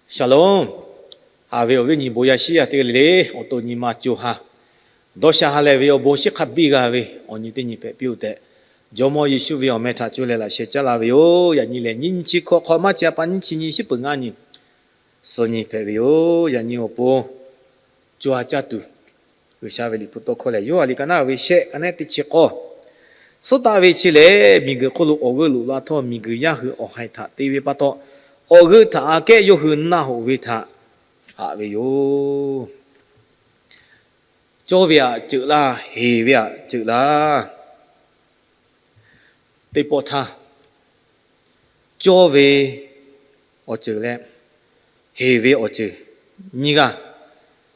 Shalom. Haꞈ ve awˬ viˉ nyi bon yaˇ shiˉ yaˇ teˇ g'aˇ le le, awˬ to nyi ma co ha dawˇ sha ha lehˬ ve awˬ bon shiˉ hk'a biˇ g'a ve awˬ nyi teˇ nyi hpehꞈ piˇ-oˆ tehꞈ, Jawˇmawˇ Yeˍsuˆ ve awˬ meh htaꞈ cuˇ leh laꞈ sheh caˉ laˇ ve yoˬ. Yaꞈ nyi lehˬ, nyiˇ nyi chi hkawꞈ hk'awꞈ maˇ chi a pa nyiˇ chi nyi shiˉ peuˬ ngaˇ nyi suh nyi hpehꞈ ve yoˬ. Yaꞈ nyi awˬ pon co ha caˇ tuˬ, G'uiˬsha ve liꞈ hpu tawˇ hkawˇ lehˬ, Yoˇhanˬ liꞈ ka naˉ ve shehˆ ka nehˉ teˇ chi k'awˇ, suhˉ taˆ ve chi lehˬ, miˬguiˬ hk'oˆ lo awˬ g'euˆ loꞈ la htawˇ, miˬguiˬ yaˇ hui awˬ haiˬ htaꞈ te ve pa taw, awˬ g'euˆ htaꞈ aꞈ kehˉ yawˇ hui naˆ hoꞈ ve htaꞈ haꞈ ve yoˬ. Cawˇ ve aꞈ ceuˬ laˇ, heˍ ve aꞈ ceuˬ laˇ. Teˇ pawˆ htaˇ, cawˇ ve awˬ ceuˬ leh heˍ ve awˬ ceuˬ nyiˇ g'aˇ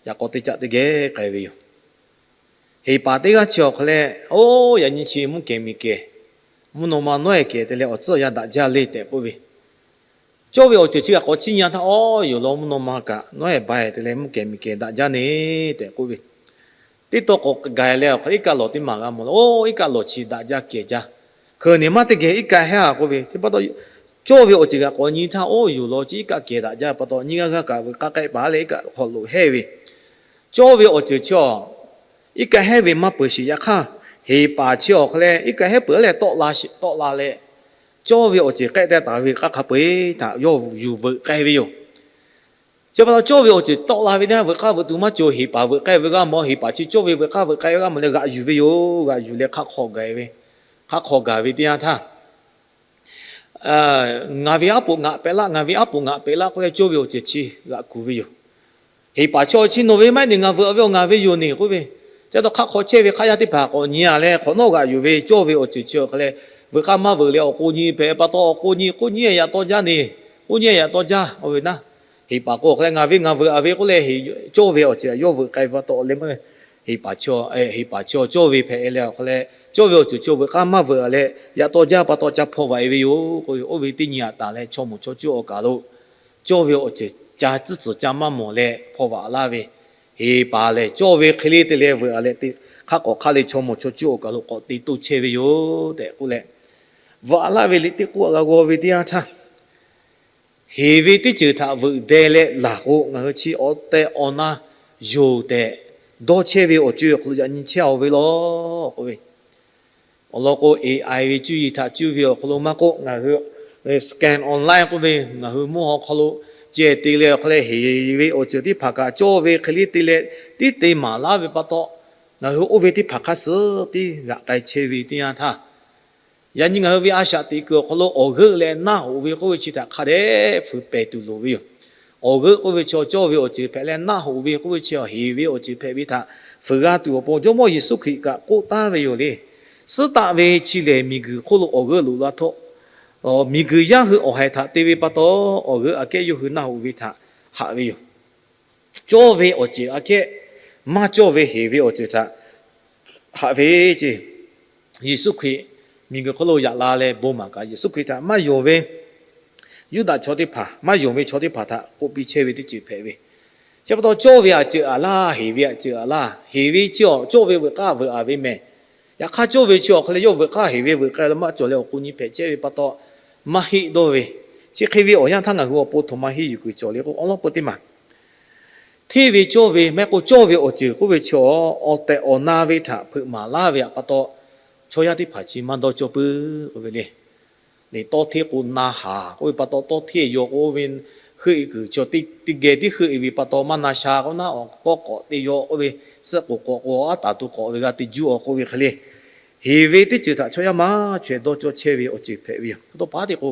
yaꞈ k'aw teˇ caˆ teˇ geh k'ai ve yoˬ. Heˍ paˍ teˇ g'aˇ chi awˬ hk'aw leh, Oˇ, yaꞈ nyi chi mvuhˇ kehˬ miˬ kehˬ, mvuhˇ naw ma nawˉ-ehˍ kehˬ te leh awˬ tcuhˉ awˬ yanˇ daꞈ jaˇ le tehꞈ k'oˆ ve, cawˇ ve awˬ ceuˬ chi g'a k'awꞈ chiˇ nyi-a htaˇ, Oˇ, yoˬ law, mvuhˇ naw ma kaꞈ nawˉ-ehˍ ba-ehˍ te leh mvuhˇ kehˬ miˬ kehˬ daꞈ jaˇ ne tehꞈ k'oˆ ve, teˇ taw k'awꞈ gaˬ leh awˬ hk'aw iˉ kaˆ lawˬ teˇ maˬ g'a mawˬ le. Oˇ, iˉ kaˆ lawˬ chi daꞈ jaˇ kehˬ jaˇ. Hkeuꞈ nehˬ maˇ teˇ geh iˉ kaˆ heˉ-a k'oˆ ve, teˇ pa taw, cawˇ ve awˬ ceuˬ g'a k'awꞈ nyi htaˇ, Oˇ, yoˬ law, chi iˉ kaˆ kehˬ daꞈ jaˇ pa taw, nyiˇ g'aˇ g'aˇ kaꞈ veuꞈ k'aˇ k'ehˆ paˍ leh iˉ kaˆ hk'aw loꞈ heˉ ve, cawˇ ve awˬ ceuˬ chi awˬ iˉ kaˆ heˉ ve maˇ peuˬ sheˍ. Yaꞈ hk'aˇ, heˍ paˍ chi awˬ hk'aw leh iˉ kaˆ heˉ peuˬ leh tawˆ la sheˍ, tawˆ la leh, cawˇ ve awˬ ceuˬ k'ehˆ teh taˍ ve k'aˇ hk'a peu-eˬ htaꞈ yawˇ yuˬ veuꞈ k'ai ve yoˬ. Chi pa taw, cawˇ ve awˬ ceuˬ tawˆ la ve teˇ yanˇ, veuꞈ k'aˇ veuꞈ tuˬ maˇ cawˬ. Heˍ paˍ veuꞈ k'ai ve g'a mawˬ, heˍ paˍ chi cawˇ ve veuꞈ k'aˇ veuꞈ k'ai ve g'a mawˬ leh g'aꞈ yuˬ ve yoˬ. G'aꞈ yuˬ leh hk'aˆ hk'aw gaˬ ve, hk'aˆ hk'aw gaˬ ve teˇ yanˇ htaˇ, ngaˬ ve aˉ poꞈ ngaꞈ pehꞈ laˆ, ngaˬ ve aˉ poꞈ ngaꞈ pehꞈ laˆ k'oˆ leh cawˇ ve awˬ ceuˬ chi g'aꞈ kuˬ ve yoˬ. Heˍ paˍ chi awˬ chi nawˬ ve maˇ heˆ, ngaˬ veuꞈ ve awˬ ngaˬ ve yoˬ neˬ k'oˆ ve, ca taw hk'aˆ hk'aw chehˇ ve hk'aˆ yaˇ teˇ hpaˍ k'awꞈ nyi-a leh hk'awꞈ nawˉ g'aꞈ yuˬ ve, cawˇ ve awˬ ceuˬ chi awˬ hk'aw leh veuꞈ k'aˇ maˇ veuꞈ leh awˬ k'o nyi hpehꞈ pa taw, awˬ k'o nyi k'oˆ nyi-e yaꞈ taw jaˇ neˬ, k'oˆ nyi-e yaꞈ taw jaˇ. Oˇ ve naˉ, heˍ paˍ k'o awˬ hk'aw leh ngaˬ ve ngaˬ veuꞈ-a ve k'oˆ leh, cawˇ ve awˬ ceuˬ yawˇ veuꞈ k'ai ve pa taw leh, heˍ paˍ chi, heˍ paˍ chi cawˇ ve hpehꞈ leh awˬ hk'aw leh cawˇ ve awˬ ceuˬ chi veuꞈ k'aˇ maˇ veuꞈ leh yaꞈ taw jaˇ pa taw ca hpaw vaꞈ-e ve yoˬ k'oˆ ve, oˇ ve teˇ nyi aꞈ taˍ leh chaw moˍ chaw cuˇ awˬ kaˬ lo cawˇ ve awˬ ceuˬ ca tcuhˉ tcuhˍ ca maˇ mawˬ leh hpaw vaꞈ laˇ ve, heˍ paˍ lehˬ cawˇ ve hk'e le te leh veuꞈ-a leh, hk'aˆ k'awꞈ hk'aˆ leh chaw moˍ chaw cuˇ awˬ kaˬ lo k'awꞈ te toˇ chehˇ ve yoˬ tehꞈ k'oˆ leh, veuꞈ-a laˇ ve liꞈ teˇ k'oˆ g'a g'aw ve teˇ yanˇ htaˇ, heˍ ve teˇ ceuˬ htaꞈ veuꞈ deh leh laˬ k'o, ngaˬ hui chi awˬ tehˬ awˬ na yoˬ tehꞈ dawˇ chehˇ ve awˬ co-e awˬ hk'aw lo yaꞈ nyi chehˇ-a-oˬ ve law k'oˆ ve, awˬ lawn k'o, A I ve cuˇ yiˍ htaꞈ cuˇ ve awˬ hk'aw lo maˇ k'oˆ, ngaˬ hui scan online k'oˆ ve, ngaˬ hui mvuhˇ haw hk'aw lo ceh te leh awˬ hk'aw leh heˍ ve awˬ ceuˬ teˇ hpaˍ kaꞈ cawˇ ve hk'e le te leh tiˉ te maˍ laˇ ve pa taw, ngaˬ hui oˇ ve teˇ hpaˍ hk'aˇ suh tiˉ g'aꞈ k'ai chehˇ ve teˇ yanˇ htaˇ, yaꞈ nyi ngaˬ hui ve a shaꞈ teꞈ kuiˬ awˬ hk'aw lo awˬ g'euˆ leh naˆ hoꞈ ve k'oˆ ve chi htaꞈ hk'a dehꞈ fuiˍ pehˍ tuˬ loˍ ve yoˬ. Awˬ g'euˆ k'oˆ ve chi cawˇ ve awˬ ceuˬ hpehꞈ leh, naˆ hoꞈ ve k'oˆ ve chi heˍ ve awˬ ceuˬ hpehꞈ ve htaꞈ fuiˍ g'a tuˬ awˬ pon Jawˇmawˇ Yeˍsuˆ Hkriꞈ kaꞈ k'oˆ taˍ ve yoˬ le. Suhˉ taˆ ve chi lehˬ, miˬguiˬ hk'oˆ lo awˬ g'euˆ loꞈ la htawˇ, miˬguiˬ yaˇ hui awˬ haiˬ htaꞈ te ve pa taw, awˬ g'euˆ aꞈ kehˉ yawˇ hui naˆ hoꞈ ve htaꞈ haꞈ ve yoˬ. Cawˇ ve awˬ ceuˬ aꞈ kehˉ maˇ cawˇ ve heˍ ve awˬ ceuˬ htaꞈ haꞈ ve ce. Yeˍsuˆ Hkriꞈ miˬguiˬ hk'oˆ lo yaꞈ la leh bon maˍ kaꞈ, Yeˍsuˆ Hkriꞈ htaꞈ maˇ yonˍ ve Yuˇdaꞈ chaw teˇ hpaˍ, maˇ yonˍ ve chaw teˇ hpaˍ htaꞈ k'oˆ piˇ chehˇ ve teˇ ceuˬ hpehꞈ ve. Chi pa taw, cawˇ ve aꞈ ceuˬ aꞈ laˇ, heˍ ve aꞈ ceuˬ aꞈ laˇ. Heˍ ve chi awˬ cawˇ ve veuꞈ k'aˇ veuꞈ-a ve mehˬ. Yaꞈ hk'aˇ, cawˇ ve chi awˬ hk'aw leh yawˇ veuꞈ k'aˇ heˍ ve veuꞈ k'ai la maˇ cawˬ leh awˬ k'o nyi hpehꞈ chehˇ ve pa taw, maˇ heˆ dawˇ ve. Chi hk'e ve awˬ yanˇ htaˇ ngaˬ hui awˬ pon htoꞈ ma henˇ yuˬ kuiˬ cawˬ le k'o, awˬ lawn peu teˇ maˬ hteˇ ve cawˇ ve maˇ heˆ k'o, cawˇ ve awˬ ceuˬ k'oˆ ve chi awˬ tehˬ awˬ na ve htaꞈ hpeuꞈ maˍ laˇ ve aꞈ pa taw, chaw yaˇ teˇ hpaˍ chi maˇ dawˇ cawˇ puiˉ k'oˆ ve le. Liꞈ tawˇ hteˇ k'o na haˍ k'oˆ ve pa taw, tawˇ hteˇ yaw k'o ve, heuˆ e kuiˬ chaw teˇ geh tiˉ heuˆ e ve pa taw maˇ na sha k'oˆ naˉ, awˬ kawˉ k'awꞈ te yaw k'oˆ ve, suhˆ k'oˍ k'awꞈ k'o aˉ taˍ to k'awꞈ ve g'a te juˇ awˬ k'oˆ ve hk'e le. Heˍ ve teˇ ceuˬ htaꞈ chaw yaˇ maˇ chaweh dawˇ cawˇ chehˇ ve awˬ ceuˬ hpehꞈ ve yoˬ. Hpu tawˇ pa teˇ k'o,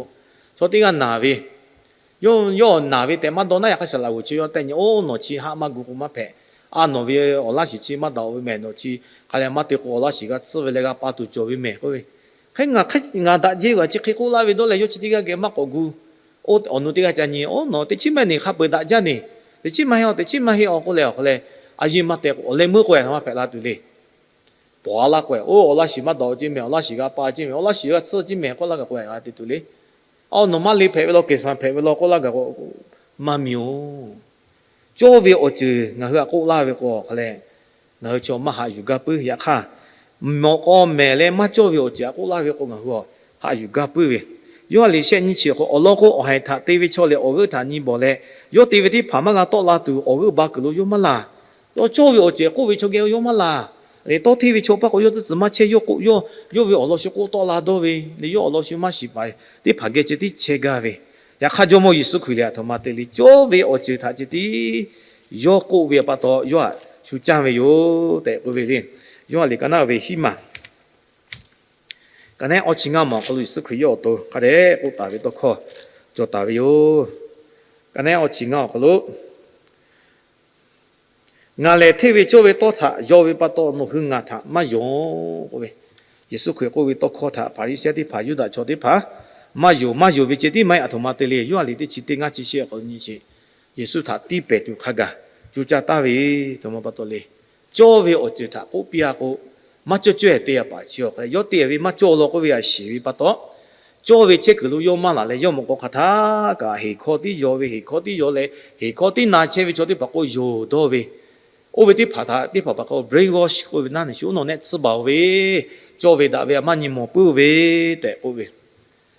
chaw teˇ g'aˇ naˬ ve, yawˇ naˬ ve tehꞈ maˇ dawˇ naˉ, yaꞈ hk'aˇ shaˍ laꞈ g'oˍ chi yawˇ tehˆ nyi, Oˇ, nawˬ chi haˆ maˇ gu k'o maˇ hpehꞈ. A, nawˬ ve awˬ laˇ shiˍ chi maˇ daꞈ-oˬ ve mehˬ, nawˬ chi hk'a leh maˇ te k'o awˬ laˇ shiˍ g'a tsuhˇ ve leh g'a pa tuˬ cawˬ ve mehˬ k'oˆ ve. Hk'e ngaˬ hk'e ngaˬ daꞈ jeˇ g'a chi hk'e k'oˆ laˇ ve dawˇ leh, yawˇ chi teˇ g'aˇ geh maˇ k'awꞈ gu. Oˇ, awˬ nu teˇ g'aˇ ca nyi, Oˇ, nawˬ teꞈ chiˉ maˇ neˬ, hk'a peu-eˬ daꞈ jaˇ neˬ. Teꞈ chiˉ maˇ heˆ-oˬ, teꞈ chiˉ maˇ heˆ-oˬ k'oˆ leh awˬ hk'a leh, a yeˇ maˇ teh k'o, awˬ leh meuˇ k'o a maˇ hpehꞈ la tuˬ le. Pawˬ a laˇ k'o, Oˇ, awˬ laˇ shiˍ maˇ daꞈ-oˬ ceˇ mehˬ, awˬ laˇ shiˍ g'a pa ceˇ mehˬ, awˬ laˇ shiˍ g'a tsuhˇ ceˇ mehˬ k'oˆ laˇ gaˬ k'o, a te tuˬ le. Aˬ, nawˬ maˇ le hpehꞈ ve law, keˍsaˍ hpehꞈ ve law k'oˆ laˇ gaˬ k'o, maˇ miˬ-oˬ. Cawˇ ve awˬ ceuˬ ngaˬ hui aꞈ k'oˆ laˇ ve k'o, awˬ hk'a leh ngaˬ hui chaw maˇ haꞈ yuˬ gaˇ puiˉ. Yaꞈ hk'aˇ, mawꞈ k'aw mehˬ leh maˇ cawˇ ve awˬ ceuˬ aꞈ k'oˆ laˇ ve k'o, ngaˬ hui haꞈ yuˬ gaˇ puiˉ ve. Yoˇhanˬ liꞈ shehˆ nyiˇ chi awˬ hk'aw, awˬ lawn k'o, awˬ haiˬ htaꞈ te ve chaw lehˬ, awˬ g'euˆ htaꞈ nyi bawˬ leh, Yawˇ te ve teˇ hpaˍ maˇ g'a tawˆ la tuˬ, awˬ g'euˆ ba kuiˬ lo yawˇ maˇ laˬ. Yawˇ cawˇ ve awˬ ceuˬ k'oˆ ve chaw geh yawˇ maˇ laˬ. Leh tawˇ hteˇ ve chaw paˇ k'o, yawˇ tcuhˉ tcuhˉ maˇ chehˇ, yawˇ k'oˆ, yawˇ, yawˇ ve awˬ lawn shu k'oˆ tawˆ la dawˇ ve, leh yawˇ awˬ lawn shu maˇ shiˍ paˍ teˇ hpaˍ geh ceh tiˉ chehˇ gaˇ ve. Yaꞈ hk'aˇ, Jawˇmawˇ Yeˍsuˆ Hkriꞈ lehˬ, a htoꞈ ma te le, cawˇ ve awˬ ceuˬ htaꞈ ceh tiˉ yawˇ k'oˆ ve pa taw, yawˇ htaꞈ shu caˇ ve yoˬ tehꞈ k'oˆ ve le. Yoˇhanˬ liꞈ ka naˉ ve hiˉ maˬ, ka naˉ awˇ chi ngaˇ maˬ awˬ hk'aw lo Yeˍsuˆ Hkriꞈ yawˇ awˬ to hk'a dehꞈ k'oˆ taˍ ve tawˇ hkawˇ cawˬ taˍ ve yoˬ. Ka naˉ awˇ chi ngaˇ awˬ hk'aw lo, Ngaˬ lehˬ hteˇ ve cawˇ ve tawˇ htaꞈ yaw ve pa taw, nawˬ hui ngaˬ htaꞈ maˇ yaw k'oˆ ve, Yeˍsuˆ Hkriꞈ k'oˆ ve tawˇ hkawˇ htaꞈ Hpaˍriˍsehˇ teˇ hpaˍ, Yuˇdaꞈ chaw teˇ hpaˍ maˇ yonˍ, maˇ yonˍ ve ceh tiˉ maˇ heˆ. A htoꞈ ma te le, Yoˇhanˬ liꞈ teˇ chi teˇ ngaˇ chi shehˆ awˬ hk'aw lo nyi sheˍ, Yeˍsuˆ htaꞈ tiˇ pehˍ tuˬ hk'a gaˬ coˇ caˇ taˍ ve, a htoꞈ ma pa taw le, cawˇ ve awˬ ceuˬ htaꞈ k'oˆ piˇ a k'o, maˇ cawˇ cawehˬ te a paˍ chi awˬ hk'a leh, yawˇ te ve maˇ cawˇ law k'oˆ ve a shiˍ ve pa taw, cawˇ ve chehˇ kuiˬ lo yawˇ maˇ laˬ leh, yawˇ mawꞈ k'aw hk'aˬ htaˇ kaꞈ heˍ hkawˇ tiˉ yaw ve, heˍ hkawˇ tiˉ yaw leh, heˍ hkawˇ tiˉ na chehˇ ve chaw teˇ hpaˍ k'o yonˍ dawˇ ve, oˇ ve teˇ hpaˍ htaꞈ teˇ hpaˍ hpaˍ k'o brainwash k'oˆ ve naˉ, neˬ shu nawˬ nehˆ tsuhˇ baˬ ve, cawˇ ve daꞈ ve a maˇ nyi mawˬ puiˉ ve tehꞈ k'oˆ ve,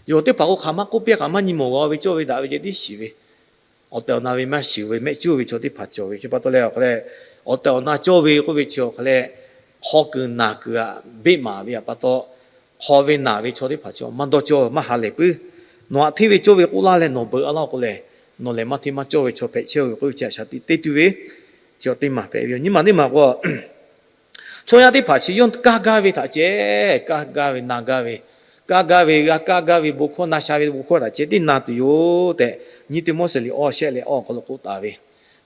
yawˬ teˇ hpaˍ k'o hk'aˬ maˇ k'oˆ piˇ, hk'aˬ maˇ nyi mawˬ g'a ve, cawˇ ve daꞈ ve ceh tiˉ shiˍ ve, awˬ tehˬ awˬ na ve maˇ shiˍ ve mehˆ cuˇ ve chaw teˇ hpaˍ cawˬ ve. Chi pa taw leh awˬ hk'a leh, awˬ tehˬ awˬ na cawˇ ve k'oˆ ve chi awˬ hk'a leh, hk'aw kuiˬ naˬ kuiˬ aꞈ beˆ maˍ ve pa taw, hk'aw ve naˬ ve chaw teˇ hpaˍ chaw maˇ dawˇ cawˇ, maˇ ha lehˬ puiˉ. Nawˬ aꞈ hteˇ ve cawˇ ve k'oˆ laˇ leh nawˬ beuꞈ a laˇ k'o lehˬ, nawˬ lehˬ maˇ hteˇ maˇ cawˇ ve chaw hpehꞈ chehˇ ve k'oˆ ve chi a shaˍ tiꞈ te tuˬ ve, chi teˇ maˬ hpehꞈ ve yoˬ. Nyiˇ maˬ teˇ maˬ k'o, chaw yaˇ teˇ hpaˍ chi yawˇ kaˇ gaˇ ve htaꞈ ceh, kaˇ gaˇ ve, na gaˇ ve, kaˇ gaˇ ve, g'a kaˇ gaˇ ve bon hkawˇ, na sha ve bon hkawˇ htaꞈ ceh tiˉ na tuˬ yoˬ tehꞈ, Nyiˇ Tiˆmoˉseˍ liꞈ awˇ shehˆ leh awˇ awˬ hk'aw lo k'oˆ taˍ ve,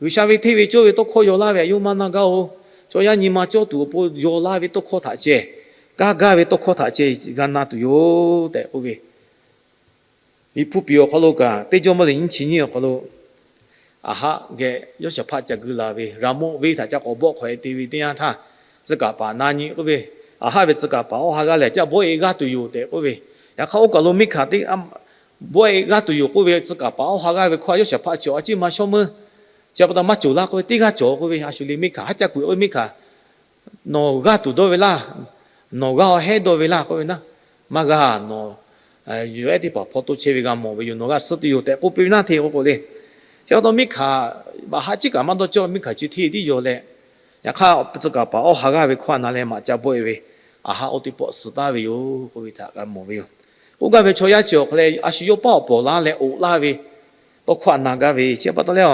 G'uiˬsha ve hteˇ ve cawˇ ve tawˇ hkawˇ yaw laˇ ve htaꞈ yawˇ maˇ na gaˇ-oˬ. Chaw yaˇ nyi ma cawˇ tuˬ awˬ pon yaw laˇ ve tawˇ hkawˇ htaꞈ ceh, kaˇ gaˇ ve tawˇ hkawˇ htaꞈ ceh g'a na tuˬ yoˬ tehꞈ k'oˆ ve, Liꞈ hpu piˍ awˬ hk'aw lo kaꞈ, teˇ Jawˇmawˇ liꞈ nyiˇ chi nyiˇ awˬ hk'aw lo, Aˍhaˆ geh Yawˇshaˍhpaˆ ca gu la ve, Raˍmonˍ venˇ htaꞈ ca k'awꞈ bawˆ hk'awꞈ e te ve teˇ yanˇ htaˇ, tcuh kaˍ paˍ na nyi k'oˆ ve, Aˍhaˆ ve tcuh kaˍ paˍ awˇ ha g'aˇ lehˬ ca bawˆ e g'aˇ tuˬ yoˬ tehꞈ k'oˆ ve. Yaꞈ hk'aˇ oˇ kaˬ lo Miˇhkaˍ teˇ bawˆ e g'aˇ tuˬ yoˬ k'oˆ ve, tcuh kaˍ paˍ awˇ ha g'aˇ ve hkawˇ Yawˇshaˍhpaˆ cawˬ a ciˉ maˇ shawˉ meuˇ. Chi pa taw maˇ cawˬ laˇ k'oˆ ve, teˇ g'aˇ cawˬ k'oˆ ve, a shu le Miˇhkaˍ, haˉ caˇ kuiˬ k'oˆ ve Miˇhkaˍ, nawˬ g'aˇ tuˬ dawˇ ve laˇ, nawˬ g'aˇ awˬ hehˉ dawˇ ve laˇ k'oˆ ve naˉ, maˇ g'a, nawˬ yawˬ ehˉ teˇ hpaˍ hpaw toˇ chehˇ ve g'a mawˬ ve yoˬ, nawˬ g'a suh tuˬ yoˬ tehꞈ k'oˆ piˇ ve naˉ hteˇ k'oˆ k'o le. Chi pa taw Miˇhkaˍ, Aˍhaˆ ciˉ kaꞈ maˇ dawˇ cawˇ, Miˇhkaˍ chi hteˇ tiˉ yaw leh, yaꞈ hk'aˇ tcuh kaˍ paˍ awˇ ha g'aˇ ve hkawˇ na leh maꞈ ca bawˆ e ve, Aˍhaˆ oˇ teˇ pawˆ suh taˍ ve yoˬ k'oˆ ve htaꞈ g'a mawˬ ve yoˬ. K'oˆ gaˇ ve chaw yaˇ chi awˬ hk'a leh, a shu yawˇ paˉ awˬ pawˍ laˇ leh oꞈ laˇ ve tawˇ hkawˇ htaꞈ na gaˇ ve, chi pa taw leh,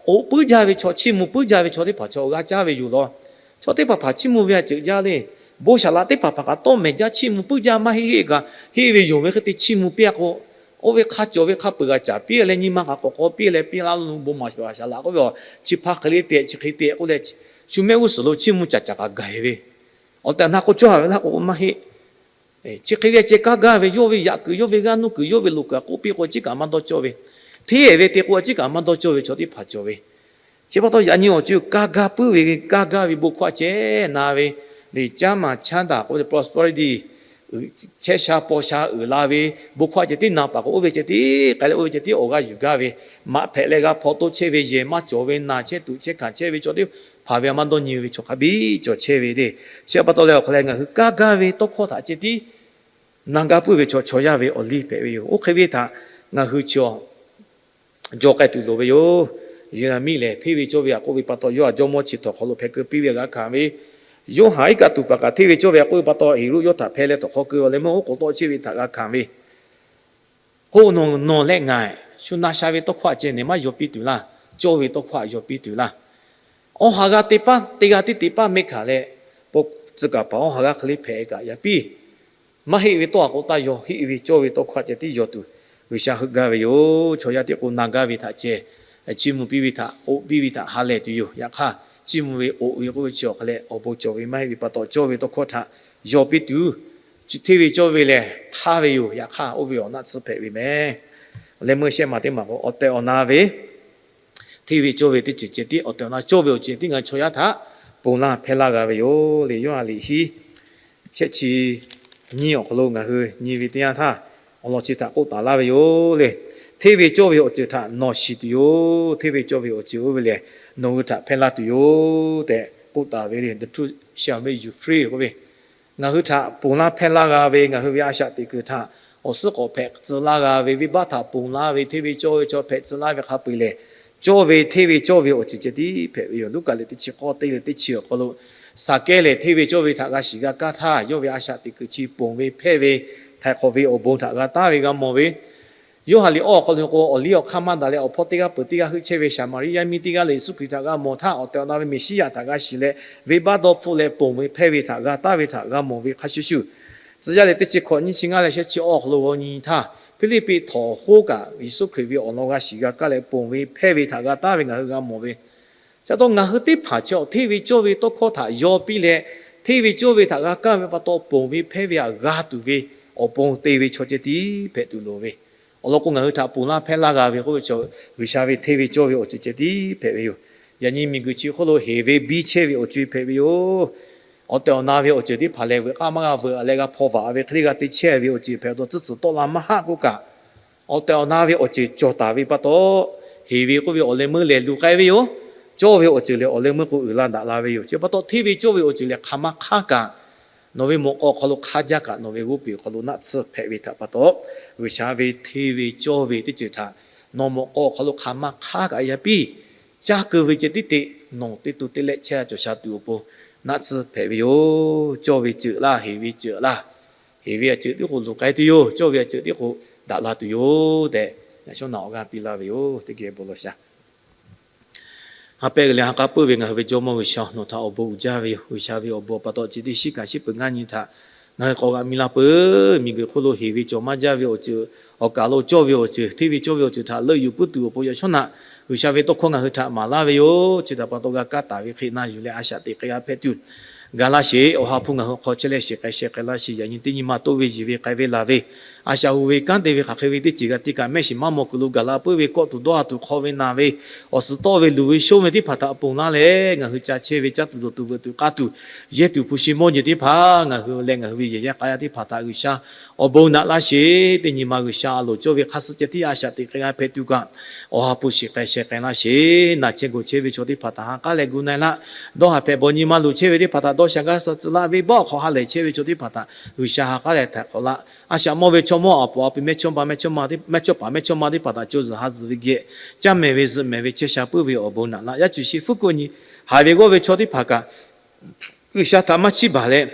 oꞈ puiˉ jaˇ ve chaw, chiˇ mvuh puiˉ jaˇ ve chaw teˇ hpaˍ chaw g'a caˇ ve yoˬ law. Chaw teˇ hpaˍ hpaˍ chiˇ mvuh ve a ceuˬ jaˇ le. Bon saˍ laꞈ teˇ hpaˍ hpaˍ kaꞈ tawˇ mehˍ jaˇ, chiˇ mvuh puiˉ jaˇ maˇ heˆ heˆ kaꞈ, heˆ ve yonˍ ve hk'e te chiˇ mvuh piˇ a k'o, oˇ ve hk'a cawˬ ve hk'a peuˬ g'a caˍ piˇ leh nyi ma k'a k'awꞈ k'aw piˇ leh piˇ laˇ lo bon maˍ saˍ laꞈ k'oˆ ve, chi hpaˇ hk'e le tehꞈ chi hk'e tehꞈ k'oˆ leh, shu mehˆ g'uˇ suhˍ lo chiˇ mvuh caˍ caˍ k'a gaˬ ve, awˬ tehˬ awˬ na k'o cawˇ ve laˇ k'o maˇ heˆ. Chi hk'e ve ceh kaˇ gaˇ ve, yawˇ ve yaꞈ kuiˬ, yawˇ ve g'aˇ nuˇ kuiˬ, yawˇ ve loꞈ kuiˬ k'oˆ piˇ k'o a ciˉ kaꞈ maˇ dawˇ cawˇ ve, hteˇ ve te k'o a ciˉ kaꞈ maˇ dawˇ cawˇ ve chaw teˇ hpaˍ cawˬ ve. Chi pa taw yaꞈ nyi awˬ ceuˬ kaˇ gaˇ puiˉ ve, kaˇ gaˇ ve bon hkawˇ a ceh na ve, le caˉ maˍ chaˉ daꞈ k'oˆ ve prosperity, chehˇ sha paw sha uiˍ la ve, bon hkawˇ a ceh tiˉ na paˍ k'o, oˇ ve ceh tiˉ k'ai leh oˇ ve ceh tiˉ awˬ g'aˇ yuˬ gaˇ ve, maꞈ hpehꞈ leh g'a hpaw toˇ chehˇ ve, yehˬ maˇ cawˬ ve, naˬ chehˇ tuꞈ chehˇ hkanˍ chehˇ ve chaw teˇ hpaˍ ve a maˇ dawˇ nyi ve chaw hk'a biˇ cawˬ chehˇ ve le. Chi pa taw leh awˬ hk'a leh ngaˬ hui kaˇ gaˇ ve tawˇ hkawˇ htaꞈ ceh tiˉ na gaˇ puiˉ ve chaw, chaw yaˇ ve awˬ liˇ hpehꞈ ve yoˬ. Oˇ hk'e ve htaꞈ ngaˬ hui chi awˬ jaw k'ai tuˬ loˍ ve yoˬ. Yeˍraˍmiˆ lehˬ hteˇ ve cawˇ ve htaꞈ k'oˆ ve pa taw, yawˇ a jawˇmawˇ chi htawnˍ hk'aw lo hpeh keu piˇ ve g'a hkanˍ ve, Yoˇhanˬ iˉ kaˆ tuˬ paˍ kaꞈ hteˇ ve cawˇ ve htaꞈ k'oˆ ve pa taw, Heˍroˆ yawˇ htaꞈ hpeh leh htawnˍ hk'aw keu a leh meuˇ oˉ k'oˍ tawˆ chehˇ ve htaꞈ g'a hkanˍ ve, k'o, nawˬ leh ngaˬ shu na sha ve tawˇ hkawˇ a ceh nehˬ maˇ yaw piˇ tuˬ laˇ. Cawˇ ve tawˇ hkawˇ htaꞈ yaw piˇ tuˬ laˇ. Awˇ ha g'aˇ teˇ paˉ, teˇ g'aˇ tiˉ teˇ paˉ mehˆ hkanˍ leh, pawˆ tcuh kaˍ paˍ awˇ ha g'aˇ hk'e le hpehꞈ kaꞈ yaꞈ piˇ maˇ heˆ ve tawˇ a k'o taˇ yaw, heˆ ve cawˇ ve tawˇ hkawˇ ceh tiˉ yaw tuˬ G'uiˬsha heuˆ gaˇ ve yoˬ. Chaw yaˇ teˇ k'o na gaˇ ve htaꞈ ceh, chiˇ mvuh piˇ ve htaꞈ, oꞈ piˇ ve htaꞈ ha lehˬ tuˬ yoˬ. Yaꞈ hk'aˇ, chiˇ mvuh ve oꞈ ve k'oˆ ve chi awˬ hk'a leh awˬ bon cawˬ ve maˇ heˆ ve pa taw, cawˇ ve tawˇ hkawˇ htaꞈ yaw piˇ tuˬ, hteˇ ve cawˇ ve lehˬ hk'aˇ ve yoˬ. Yaꞈ hk'aˇ, oˇ ve awˬ naˆ tsuhˇ hpehꞈ ve meh. Leh meuˇ shehˆ maˬ teˇ maˬ k'o, awˬ tehˬ awˬ na ve hteˇ ve cawˇ ve teˇ ceuˬ ceh tiˉ, awˬ tehˬ awˬ na cawˇ ve awˬ ceuˬ tiˉ ngaˬ hui chaw yaˇ htaꞈ ponˬ laˇ hpehˇ laˇ g'a ve yoˬ le. Yoˇhanˬ liꞈ hiˉ shehˆ chi nyiˇ awˬ hk'aw lo ngaˬ hui nyi ve teˇ yanˇ htaˇ, awˬ lawn chi htaꞈ k'oˆ taˍ laˇ ve yoˬ le. Hteˇ ve cawˇ ve awˬ ceuˬ htaꞈ nawˬ shiˍ tuˬ yoˬ. Hteˇ ve cawˇ ve awˬ ceuˬ oˇ ve lehˬ nawˬ hui htaꞈ hpehˇ laˇ tuˬ yoˬ tehꞈ k'oˆ taˍ ve le. The truth shall make you free k'oˆ ve, ngaˬ hui htaꞈ ponˬ laˇ hpehˇ laˇ g'a ve, ngaˬ hui ve a shaꞈ teꞈ kuiˬ htaꞈ awˬ suhˉ k'awꞈ hpehꞈ tcuh laˇ g'a ve, venˇbaˆ htaꞈ ponˬ laˇ ve, hteˇ ve cawˇ ve chaw hpehꞈ tcuh laˇ ve hk'a peu-eˬ lehˬ, cawˇ ve hteˇ ve cawˇ ve awˬ ceuˬ ceh tiˉ hpehꞈ ve yoˬ. Luˉkaꞈ lehˬ teˇ chi k'awˇ teˇ leh teˇ chi awˬ hk'aw lo, Saˍkehˇ lehˬ hteˇ ve cawˇ ve htaꞈ g'a shiˍ g'a kaˇ htaˇ, yawˇ ve a shaꞈ teꞈ kuiˬ chi ponˬ ve hpehˇ ve, htaiˍ hk'awꞈ ve awˬ bon htaꞈ g'a taˉ ve g'a mawˬ ve, Yoˇhanˬ liꞈ awˇ awˬ hk'aw lo k'o, awˬ liˇ awˬ hk'aˇ maˇ daꞈ leh awˬ hpawˇ teˇ g'aˇ peuˬ teˇ g'aˇ heuˆ chehˇ ve Saˍmaˍriˆ yaˇ miˇ teˇ g'aˇ lehˬ, Yeˍsuˆ Hkriꞈ htaꞈ g'a mawˬ htaˇ, awˬ tehˬ awˬ na ve Meˍsiˉyaꞈ htaꞈ g'a shiˍ leh, venˇbaˆ dawˇ hpfuhˆ leh ponˬ ve hpehˇ ve htaꞈ g'a taˉ ve htaꞈ g'a mawˬ ve hk'a shuˍ shuˍ, Tcuh yaˇ lehˬ teˇ chi hkawꞈ nyiˇ chi ngaˇ leh shehˆ chi awˇ awˬ hk'aw lo g'aw nyi htaˇ, Hpiˇliˇpiˆ htawnˍ awˬ hoˉ kaꞈ Yeˍsuˆ Hkriꞈ ve awˬ lawn g'a shiˍ g'a kaˇ leh ponˬ ve hpehˇ ve htaꞈ g'a taˉ ve ngaˬ hui g'a mawˬ ve, Chi pa taw ngaˬ hui teˇ hpaˍ chi awˬ hteˇ ve cawˇ ve tawˇ hkawˇ htaꞈ yaw piˇ leh, hteˇ ve cawˇ ve htaꞈ g'a kaˇ ve pa taw ponˬ ve hpehˇ ve htaꞈ g'a tuˬ ve awˬ pon te ve chaw ceh tiˉ hpehꞈ tuˬ loˍ ve. Awˬ lawn k'o, ngaˬ hui htaꞈ ponˬ laˇ hpehˇ laˇ g'a ve k'oˆ ve chaw, G'uiˬsha ve hteˇ ve cawˇ ve awˬ ceuˬ ceh tiˉ hpehꞈ ve yoˬ. Yaꞈ nyi miˬguiˬ chi hk'oˆ lo heˍ ve biˇ chehˇ ve awˬ co-e hpehꞈ ve yoˬ. Awˬ tehˬ awˬ na ve awˬ ceuˬ teˇ hpaˍ lehˬ, veuꞈ k'aˇ maˇ g'a veuꞈ leh g'a hpaw vaꞈ ve hk'e le g'a te chehˇ ve awˬ ceuˬ hpehꞈ pa taw, tcuhˉ tcuhˍ tawˆ la maˇ haˆ k'oˆ kaꞈ, awˬ tehˬ awˬ na ve awˬ ceuˬ cawˬ taˍ ve pa taw, heˍ ve k'oˆ ve awˬ leh meuˇ lehˬ luˬ k'ai ve yoˬ. Cawˇ ve awˬ ceuˬ lehˬ awˬ leh meuˇ k'o uiˍ la daꞈ la ve yoˬ. Chi pa taw hteˇ ve cawˇ ve awˬ ceuˬ lehˬ hk'aˬ ma hk'aˇ kaꞈ, nawˬ ve mawꞈ k'aw awˬ hk'aw lo hk'aˇ jaˇ kaꞈ, nawˬ ve g'oˇ peˬ awˬ hk'aw lo naˆ tsuhˇ hpehꞈ ve htaꞈ pa taw, G'uiˬsha ve hteˇ ve cawˇ ve teˇ ceuˬ htaꞈ nawˬ mawꞈ k'aw awˬ hk'aw lo hk'aˬ ma hk'aˇ kaꞈ yaˇ piˇ caˇ keu ve ceh tiˉ te, nawˬ teˇ to teˇ lehˆ chehˇ a cawˬ sha tuˬ awˬ pon naˆ tsuhˇ hpehꞈ ve yoˬ. Cawˇ ve ceuˬ laˇ, heˍ ve ceuˬ laˇ. Heˍ ve a ceuˬ tiˉ k'o luˬ k'ai tuˬ yoˬ. Cawˇ ve a ceuˬ tiˉ k'o daꞈ la tuˬ yoˬ tehꞈ, yaꞈ shawˉ naꞈ awˬ g'aˇ piˇ laˇ ve yoˬ. Teˇ geh bon lawˬ sha. Ha pehˇ g'uiˬ leh ha k'aˉ puiˉ ve ngaˬ hui ve Jawˇmawˇ G'uiˬsha, nawˬ htaꞈ awˬ bon uiˍ jaˇ ve yoˬ. G'uiˬsha ve awˬ bon pa taw, chi teˇ shiˉ kaꞈ shiˉ peuˬ ngaˇ nyi htaꞈ ngaˬ hui k'awꞈ g'a mi la peuˬ. Miˬguiˬ hk'oˆ lo heˍ ve cawˬ maˇ jaˇ ve awˬ ceuˬ, awˬ kaˬ lo cawˇ ve awˬ ceuˬ, hteˇ ve cawˇ ve awˬ ceuˬ htaꞈ leuˆ yuˬ puiˉ tuˬ awˬ pon yaꞈ shawˉ naꞈ G'uiˬsha ve tawˇ hkawˇ ngaˬ hui htaꞈ maˍ laˇ ve yoˬ. Chi htaꞈ pa taw g'a kaˇ taˍ ve hk'e na yuˬ leh a shaꞈ teꞈ k'ai g'a hpehꞈ tuˬ, gaˬ laˇ sheˍ. Awˬ ha hpu ngaˬ hui hk'aw chehˇ leh shiˍ k'ai sheh k'ai laˇ sheˍ. Yaꞈ nyi teˇ nyi ma toˆ ve yiˬ ve k'ai ve laˬ ve, a shaꞈ hu ve kanˉ te ve hk'aˬ hk'e ve teˇ ceuˬ g'a te kaꞈ, mehˆ shiˍ maˇ maw kuiˬ lo gaˬ la puiˉ ve, kawˆ tuˬ dawˇ ha tuˬ hk'aw ve naˬ ve, awˬ suhˍ tawˆ ve luˬ ve shonˇ ve teˇ hpaˍ htaꞈ ponˬ laˇ leh, ngaˬ hui ca chehˇ ve caˇ tuˬ dawˬ tuˬ veuꞈ tuˬ k'aˇ tuˬ yehˇ tuˬ hpu shi mawˇ jeˬ teˇ hpaˍ, ngaˬ hui leh ngaˬ hui ve yehˬ yaˇ k'a yaˇ teˇ hpaˍ htaꞈ G'uiˬsha awˬ bon naꞈ laˇ sheˍ. Teˇ nyi ma G'uiˬsha a loˍ cawˇ ve hk'aˇ suh ceh tiˉ a shaꞈ teꞈ k'ai g'a hpehꞈ tuˬ kaꞈ, awˬ ha hpu shiˍ k'ai sheh k'ai laˇ sheˍ. Naˬ chehˇ gawˬ chehˇ ve chaw teˇ hpaˍ htaꞈ ha k'aˉ leh gu na-e laˇ. Dawˇ haˍ hpehꞈ bawˬ nyi ma luˬ chehˇ ve teˇ hpaˍ htaꞈ dawˇ sha gaˇ sha tcuh laˇ. Venˇbaˆ awˬ hk'aw ha lehˬ chehˇ ve chaw teˇ hpaˍ htaꞈ G'uiˬsha ha k'aˉ leh htaiˍ hk'awꞈ laˇ. A shaꞈ mawˇ ve chaw mawˇ, a puˍ a pu mehˇchawˇma mehˇchawˇma teˇ hpaˍ htaꞈ co zuhˬ ha zuhˬ ve geh, caˇ mehˍ ve zuhꞈ mehˍ ve chehˇ sha puiˉ ve awˬ bon naꞈ laˇ. Yaˇ cuˬ shi fuˉ kuˆ nyi haiˬ ve g'awˇ ve chaw teˇ hpaˍ kaꞈ, G'uiˬsha htaꞈ maˇ chiˇ baˬ leh,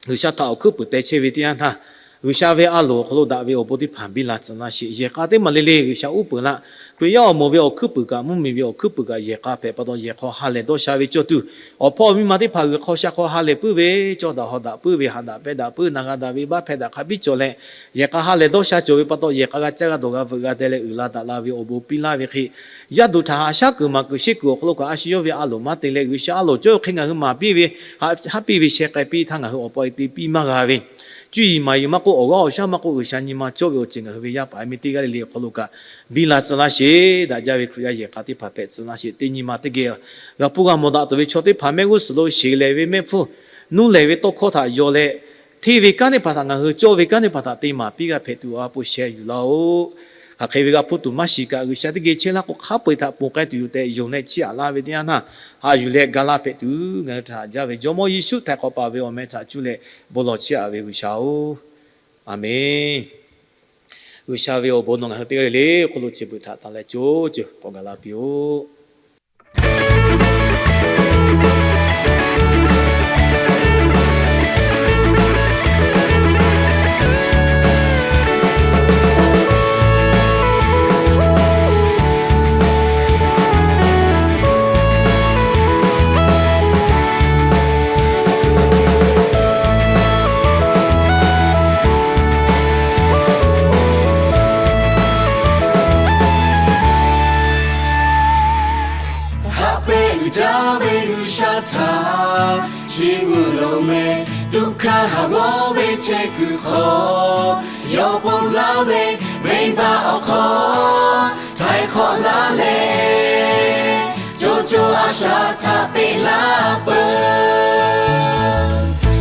G'uiˬsha htaꞈ awˬ hkuiˉ puiˍ teh chehˇ ve teˇ yanˇ htaˇ, G'uiˬsha ve a loˍ awˬ hk'aw lo daꞈ ve awˬ bon teˇ hpaˍ biˇ la tcuh laˇ sheˍ. Yehˬ k'a teˇ maˬ le le G'uiˬsha uˉ peunˍ laˇ. Hkriꞈ yaˇ awˬ moˍ ve awˬ hkuiˉ puiˍ kaꞈ, mvuhˇmiˬ ve awˬ hkuiˉ puiˍ kaꞈ, yehˬ k'a hpehꞈ pa taw yehˬ hk'aw ha lehˬ dawˇ sha ve cawˇ tuˬ, awˬ hpawˇ miˇ ma teˇ hpaˍ g'uiˬ hk'aw sha hk'aw ha lehˬ puiˉ ve, cawˇ daꞈ haw daꞈ puiˉ ve, haꞈ daꞈ pehˇ daꞈ puiˉ, na g'a daꞈ ve baˆ hpehˇ daꞈ hk'a biˇ cawˬ leh, yehˬ k'a ha lehˬ dawˇ sha cawˬ ve pa taw, yehˬ k'a g'a caˇ g'a dawˬ g'a veuꞈ g'a deh leh uiˍ la daꞈ la ve awˬ bon piˇ laˇ ve hk'e, yaˇ duˬ htaꞈ haꞈ shaˉ kuiˬ maˍ kuiˬ sheˆ kuiˬ awˬ hk'aw lo kaꞈ a shu yawˇ ve a loˍ maˇ te leh, G'uiˬsha a loˍ cawˇ ve hk'e ngaˬ hui maˍ piˇ ve, haˉ piˇ ve sheh k'ai piˇ htaˇ ngaˬ hui awˬ pa e te piˇ maˇ g'a ve, cuˇ yiˍ maˍ yiˍ maˇ k'oˆ, awˬ g'aˇ awˬ shaˉ maˇ k'oˆ, G'uiˬsha nyi ma cawˇ ve awˬ ceuˬ ngaˬ hui ve yaˇ paˍ yaˇ miˇ teˇ g'aˇ le le awˬ hk'aw lo kaꞈ biˇ la tcuh laˇ sheˍ. Daꞈ jaˇ ve Hkriꞈ yaˇ yehˬ k'a teˇ hpaˍ hpehꞈ tcuh laˇ sheˍ. Teˇ nyi ma teˇ geh g'a hpu g'a mawˬ daꞈ tuˬ ve chaw teˇ hpaˍ mehˆ g'uˇ suhˍ lo sheˍ lehˬ ve mehˆ hpfuhˇ, nuˇ lehˬ ve tawˇ hkawˇ htaꞈ yaw leh, hteˇ ve kanˉ teˇ hpaˍ htaꞈ ngaˬ hui cawˇ ve kanˉ teˇ hpaˍ htaꞈ te maˍ piˇ g'a hpehꞈ tuˬ awˬ ha hpu sheh yuˬ laˇ-oˆ. Hk'aˬ hk'e ve g'a hpuˇ tuˬ maˇ shiˍ kaꞈ, G'uiˬsha teˇ geh chehˇ laˇ k'o, hk'a peu-eˬ htaꞈ ponˬ k'ai tuˬ yoˬ tehꞈ yonˍ leh chiˇ aꞈ laˇ ve teˇ yanˇ htaˇ, haꞈ yuˬ leh ga laˇ hpehꞈ tuˬ ngaˬ hui htaꞈ haꞈ jaˇ ve Jawˇmawˇ Yeˍsuˆ htaiˍ hk'awꞈ paˍ ve awˬ meh htaꞈ cuˇ leh bon lawˬ chiˇ aꞈ ve G'uiˬsha-oˬ, Aˍmenˬ. G'uiˬsha ve awˬ bon nawˬ ngaˬ hui teˇ g'aˇ le le hk'oˆ lo chi beuꞈ htaꞈ taˍ leh co ceuˬ k'awꞈ gaˬ la piˇ-oˆ. Haꞈ pehnˇ uiˍ jaˇ ve G'uiˬsha htaꞈ chiˇ mvuh loˍ meh. Tuꞈ hkanˇ haˍ g'awˇ ve chehˇ kuiˬ hk'aw, yawˇ ponˬ laˇ ve venˇbaˆ awˬ hk'aw htaiˍ hk'awꞈ laˇ leh, co co a shaꞈ htaꞈ peꞈ laˇ peuˬ.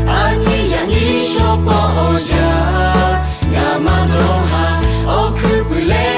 A nyi yaꞈ nyi shaw pawˆ awˬ yaꞈ, ngaˬ maˇ dawˇ haˍ. Awˬ hkuiˉ puiˍ leh